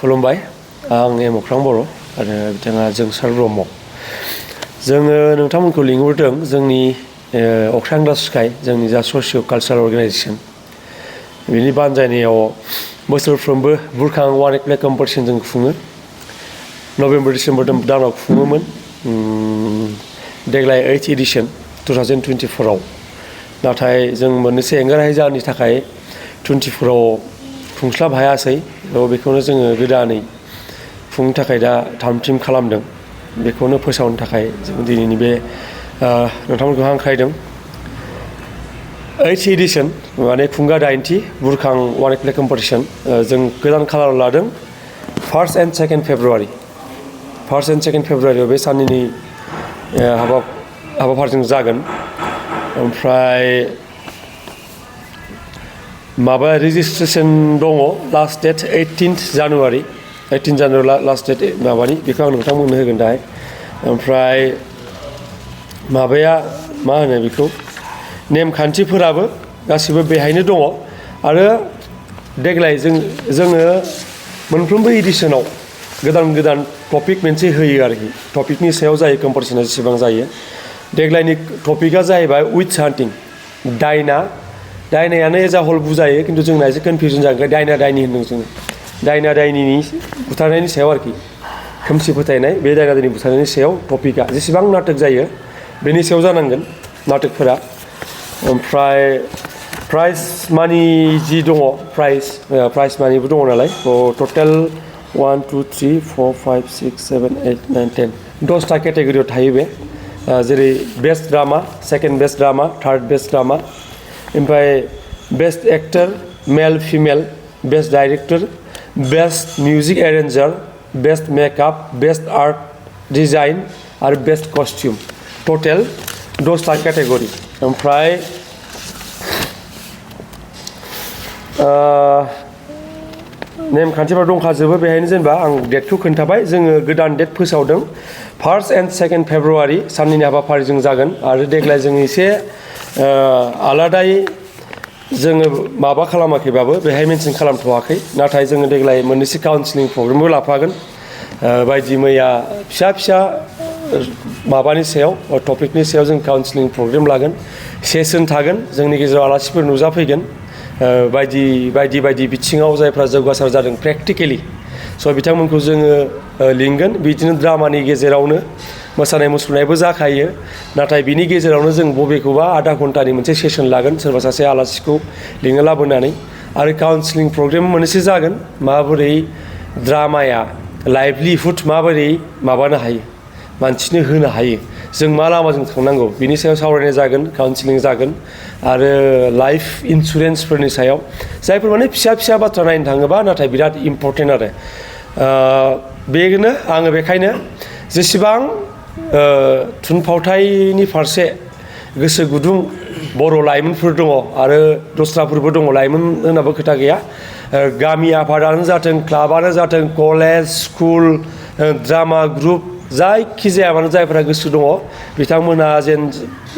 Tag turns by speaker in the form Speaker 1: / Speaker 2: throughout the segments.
Speaker 1: खुलुमबाय आं एमोख्रां बर' आरो बिथाङा जोंसार ब्रह्म जोङो नोंथांमोनखौ लिंहरदों जोंनि अख्रां दा स्काई जोंनि जा ससिय' कालचारेल अर्गानाइजेसन बिनि बानजायनायाव बोसोरफ्रोमबो बुरखां वान प्ले कम्पिटिसन जों खुङो नभेम्बर डिसेम्बर दानाव खुङोमोन देग्लाय 8th एडिशन 2024 आव नाथाय जों मोननैसो एंगारहायै जाहोननि थाखाय 24आव खुंस्लाब हायासै बेखौनो जोङो गोदानै खुंनो थाखाय दा थाम-थिम खालामदों बेखौनो फोसावनो थाखाय जों दिनैनि बे नोंथांमोनखौ हांख्रायदों 8th एडिशन माने खुंगा 80 बुरखां वान प्ले कम्पिटिशन जों गोदान खालार लादों 1st and 2nd February 1st and 2nd फेब्रुवारियाव बे साननैनि हाबाफारिजों जागोन ओमफ्राय माबा रेजिस्ट्रेसन दङ last date 18th January 18 January last date माबानि बेखौ आं नोंथांमोननो होगोन दाहाय ओमफ्राय माबाया मा होनो बेखौ नेमखान्थिफोराबो गासिबो बेहायनो दङ आरो देग्लाय जोङो मोनफ्रोमबो एडिशनाव गोदान टपिक मोनसे होयो आरोखि टपिकनि सायाव जायो कम्पिटिशना जेसेबां जायो देग्लायनि टपिकआ जाहैबाय विच हान्टिं दायनायानो एज आ हल बुजायो खिन्थु जोंना एसे कनफिउजन जागोन दायना दायनि होनदों जोङो दायना दायनिनि बुथारनायनि सायाव आरोखि खोमसि फोथायनाय बे दायना दायनि बुथारनायनि सायाव टपिकआ जेसेबां नाटक जायो बेनि सायाव जानांगोन नाटकफोरा ओमफ्राय प्राइज मानि जि दङ प्राइज मानिबो दङ नालाय टटेल 1 2 3 4 5 6 7 8 9 10 10टा केटेगरियाव थायो बे जेरै best drama second best drama third best drama ओमफ्राय best actor male female best director best music arranger best makeup best art design आरो बेस्ट कस्टिउम टटेल 10टा केटेगरि ओमफ्राय नेमखान्थिफोर दंखाजोबो बेहायनो जेनेबा आं डेटखौ खोन्थाबाय जोङो गोदान date फोसावदों 1st and 2nd February साननैनि हाबाफारिजों जागोन आरो देग्लाय जों एसे आलादायै जोङो माबा खालामाखैबाबो बेहाय मेनसन खालामथ'वाखै नाथाय जोङो देग्लाय मोननैसो काउन्सिलिं प्रग्रामबो लाफागोन बायदि मैया फिसा माबानि सायाव टपिकनि सायाव जों काउन्सिलिं प्रग्राम लागोन सेसन थागोन जोंनि गेजेराव आलासिफोर नुजाफैगोन बायदि बिथिङाव जायफ्रा जौगासार जादों प्रेक्टिकेलि स' बिथांमोनखौ जोङो लिंगोन बिदिनो ड्रामानि गेजेरावनो मोसानाय मुसुरनायबो जाखायो नाथाय बिनि गेजेरावनो जों बबेखौबा आधा घन्टानि मोनसे सेसन लागोन सोरबा सासे आलासिखौ लिंना लाबोनानै आरो काउन्सिलिं प्रग्राम मोनसे जागोन माबोरै ड्रामाया लाइभलिहुड माबोरै माबानो हायो मानसिनो होनो हायो जों मा लामाजों थांनांगौ बिनि सायाव सावरायनाय जागोन काउन्सिलिं जागोन आरो लाइफ इन्सुरेन्सफोरनि सायाव जायफोर माने फिसा बाथ्रा नायनो थाङोबा नाथाय बिराद इम्परटेन्ट आरो बेनो आङो बेखायनो जेसेबां थुनफावथायनि फारसे गोसो गुदुं बर' लाइमोनफोर दङ आरो दस्राफोरबो दङ लाइमोन होनाबो खोथा गैया गामि आफादानो जाथों क्लाबानो जाथों कलेज स्कुल ड्रामा ग्रुप जायखिजाया मानो जायफोरा गोसो दङ बिथांमोना जेन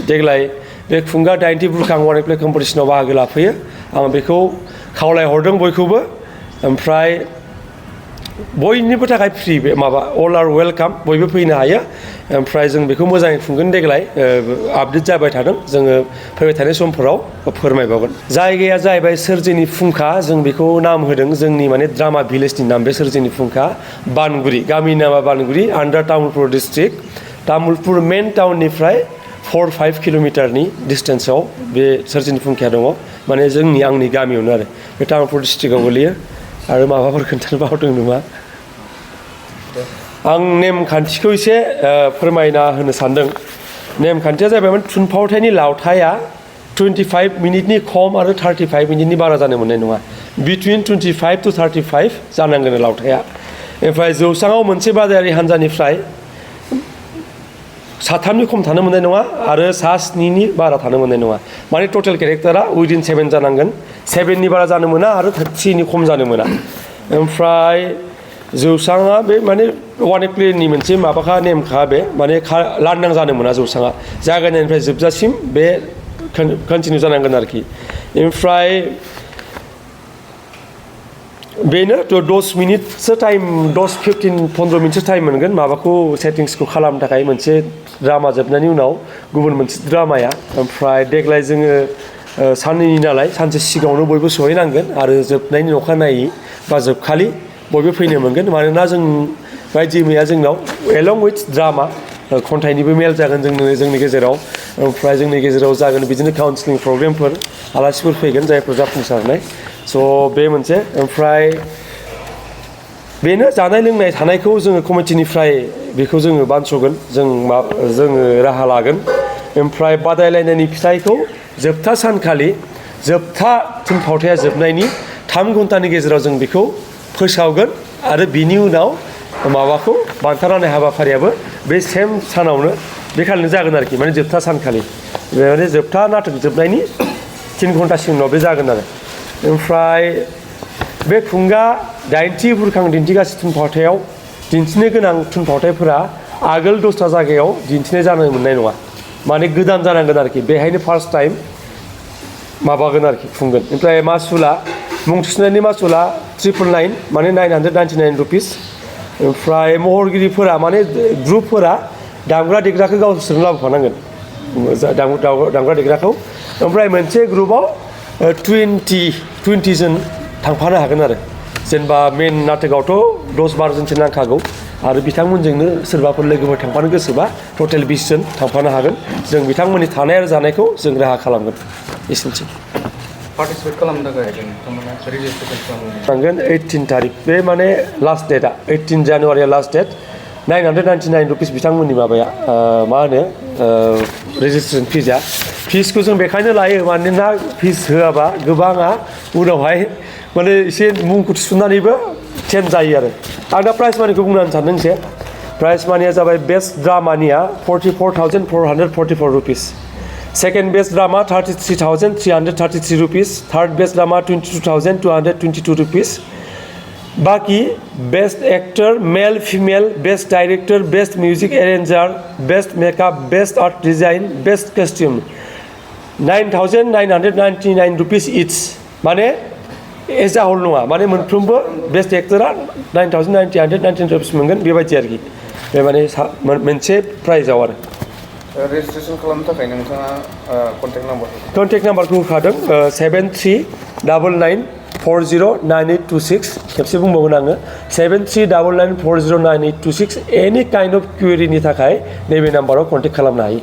Speaker 1: देग्लाय बे खुंगा 90 बुरखां वान प्ले कम्पिटिशनाव बाहागो लाफैयो आं बेखौ खावलायहरदों बयखौबो ओमफ्राय बयनिबो थाखाय फ्रि बे माबा अल आर वेलकाम बयबो फैनो हायो ओमफ्राय जों बेखौ मोजाङै खुंगोन देग्लाय आपडेट जाबाय थादों जोङो फैबाय थानाय समफोराव फोरमायबावगोन जायगाया जाहैबाय सोरजिनि फुंखा जों बेखौ नाम होदों जोंनि माने ड्रामा भिलेजनि नाम बे सोरजिनि फुंखा बानगुरि गामिनि नामा बानगुरि आन्डार तामुलपुर डिस्ट्रिक्ट तामुलपुर मेन टाउननिफ्राय 4-5 किल'मिटारनि डिस्टेन्सआव बे सोरजिनि फुंखाया दङ माने आंनि गामियावनो आरो बे तामुलपुर डिस्ट्रिक्टआव गोलैयो आरो माबाफोर खोन्थानो बावदों नामा आं नेमखान्थिखौ एसे फोरमायना होनो सानदों नेमखान्थिया जाहैबाय थुनफावथायनि लावथाया 25 मिनिटनि खम आरो 35 मिनिटनि बारा जानो मोननाय नङा बिटुइन 25 to 35 जानांगोन लावथाया ओमफ्राय जौस्राङाव मोनसे बादायारि हान्जानिफ्राय साथामनि खम थानो मोननाय नङा आरो सा 7नि बारा थानो मोननाय नङा माने टटेल केरेक्टारा उइदिन 7 जानांगोन 7नि बारा जानो मोना आरो 3नि खम जानो मोना ओमफ्राय जौस्राङा बे माने वान प्लेनि मोनसे माबाखा नेमखा बे माने लांदां जानो मोना जौस्राङा जागायनायनिफ्राय जोबजासिम बे कन्टिनिउ जानांगोन आरोखि ओमफ्राय बेनो थ' 10 मिनिटसो टाइम 15 मिनिटसो टाइम मोनगोन माबाखौ सेटिंसखौ खालामनो थाखाय मोनसे ड्रामा जोबनायनि उनाव गुबुन मोनसे ड्रामाया ओमफ्राय देग्लाय जोङो साननैनि नालाय सानसे सिगाङावनो बयबो सहैनांगोन आरो जोबनायनि अखानायै बा जोबखालि बयबो फैनो मोनगोन मानोना जों बायदि मैया जोंनाव एलं उइथ ड्रामा खन्थाइनिबो मेल जागोन जोंनि गेजेराव ओमफ्राय जोंनि गेजेराव जागोन बिदिनो काउन्सिलिं प्रग्रामफोर आलासिफोर फैगोन जायफोर जाफुंसारनाय स' बे मोनसे ओमफ्राय बेनो जानाय लोंनाय थानायखौ जोङो कमिटिनिफ्राय बेखौ जोङो बानस'गोन जोङो राहा लागोन ओमफ्राय बादायलायनायनि फिथाइखौ जोबथा सानखालि जोबथा थुनफावथाया जोबनायनि 3 घन्टानि गेजेराव जों बेखौ फोसावगोन आरो बिनि उनाव माबाखौ बान्था राननाय हाबाफारियाबो बे सेम सानावनो बेखालिनो जागोन आरोखि माने जोबथा सानखालि माने जोबथा नाटक जोबनायनि 3 घन्टासिम उनाव बे जागोन आरो ओमफ्राय बे खुंगा 80 बुरखां दिन्थिगासे थुनफावथायाव दिन्थिनो गोनां थुनफावथायफोरा आगोल दस्रा जायगायाव दिन्थिनाय जानो मोननाय नङा माने गोदान जानांगोन आरोखि बेहायनो फार्स्ट टाइम माबागोन आरोखि खुंगोन ओमफ्राय मासुला मुं थिसननायनि मासुला 999 माने 999 रुपिस ओमफ्राय महरगिरिफोरा माने ग्रुपफोरा दामग्रा देग्राखौ गावसोरनो लाबोफानांगोन दामग्रा देग्राखौ ओमफ्राय मोनसे ग्रुपआव 20 जन थांफानो हागोन आरो जेनेबा मेन नाटकआवथ' 10-12 जनसो नांखागौ आरो बिथांमोनजोंनो सोरबाफोर लोगोफोर थांफानो गोसोबा टटेल 20 जन थांफानो हागोन जों बिथांमोननि थानाय आरो जानायखौ जों राहा खालामगोन एसेनोसै
Speaker 2: पार्टिसिपेट खालामनो थाखाय नोंथांमोना रेजिस्ट्रेसन
Speaker 1: खालामगोन 18 तारिख बे माने लास्ट डेटआ 18 जानुवारिया लास्ट डेट 999 रुपिस बिथांमोननि माबाया मा होनो रेजिस्ट्रेसन फिसखौ जों बेखायनो लायो मानोना फिस होआबा गोबाङा उनावहाय माने एसे मुंखौ थिसननानैबो चेन्ज जायो आरो आं दा प्राइज मानिखौ बुंनो सानदों एसे प्राइज मानिया जाबाय बेस्ट ड्रामानिया 44,444 rupees second best drama 33,333 rupees third best drama 22,222 rupees बाकी best actor male female best director best music arranger best makeup best art design best costume 9,999 rupees it's माने एज आ हल नङा माने मोनफ्रोमबो best एक्टरा 9,999 rupees मोनगोन बेबायदि आरोखि बे माने मोनसे प्राइजआव आरो
Speaker 2: रेजिस्ट्रेसन खालामनो थाखाय नोंथाङा
Speaker 1: कन्टेक्ट नाम्बारखौ होखादों 7399409826 खेबसे बुंबावगोन आङो 7399409826 एनि काइन्ड अफ क्वेरिनि थाखाय नैबे नाम्बाराव कन्टेक्ट खालामनो हायो